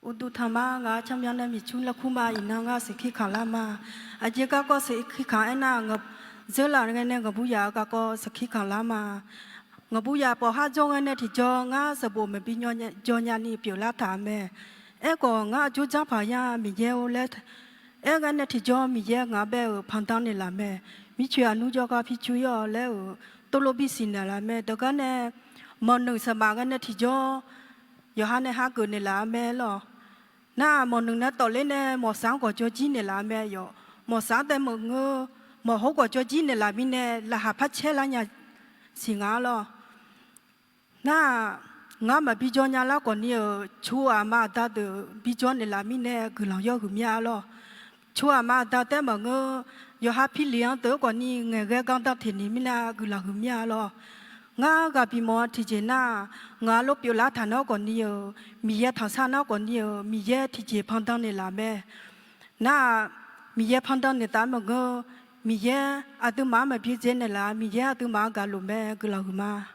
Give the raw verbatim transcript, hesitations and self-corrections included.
Uqduq tanq ma. Ngaq-euq tsawrmyanr nae miqcur larkur ma. Iqnan ngar saqkir kamq lar ma. Aqjeq garkawv saqkir kamq aernar, ngaq dzeur laf ngae nae ngaqbur yaf-euq garkawv saqkir kamq lar ma. Ngaqbur yaf pawqhar jawr ngae nae tiqjawr ngar sanqbof maqbi jawr nyani pyeuflar taq-euq mae. Aerkhawf, ngar aqjox dzanr paq ya Miqyaer-or laer aer ngae nae tiqjawr Miqyaer ngaq-anr bae-euq pandan naeqlaf mae. Mircoeq aqnur jawrgar pircoer-awq laer-euq tov lof bisiq naeqlaf mae. Dawqgar nae mawqnuiq saqmaf ngae nae tiqjawr yawqha nae hageuf naeqlaf-eu mae lawq. Nar-aq, mawqnuiq nae tawfler nae mawqsaq-anr gawqjawr jir naeqlaf-eu mae yawq. Mawqsaq-anr tae maqngeur, mawqhawr gawqjawr jir naeqlaf mirnae laqkhaq par caer lar nya siq nga lawq. Nar-aq, ngar maqbi jawr nya lar khawf ni-euq, cu aqma aqda deuq bi jawr naeqlaf mirnae guiqlanq yawhuiq mir-a lawq. Cu aqma aqda taef maqngeur, yawqha pilif-anr deuq-eu khawf ni ngaeqghae gardanr teq ni mirnae guiqlanq huiq mir-a lawq. Ngar ghaq bimawf-eu tiqjeq nar-aq, ngaq lof pyeuflar taq nar khawf ni-euq, Miqyaer tanqsar nar khawf ni-euq, Miqyaer tiqjeq pandan naeqlaf mae. Nar-aq, Miqyaer pandan naeqtaf maqngeur, Miqyaer aqduimaf-anr maqbi dzae naeqlaf, Miqyaer aqduimaf-anr gaqlof mae. Guiqlanq huiqma.